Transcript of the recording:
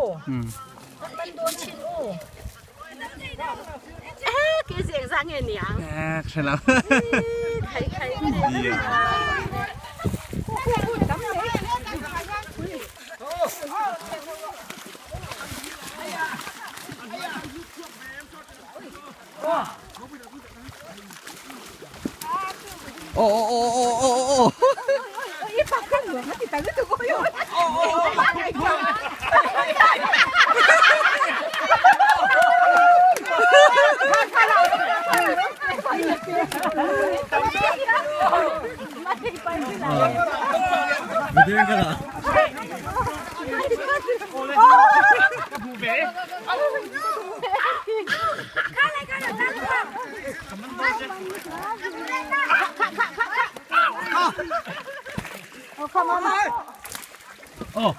Kan man dawn thin u. Ke zeng za nge niang? Hre lo. Khai khai. Ô ô ô ô ô ô. Video ka la. Ô.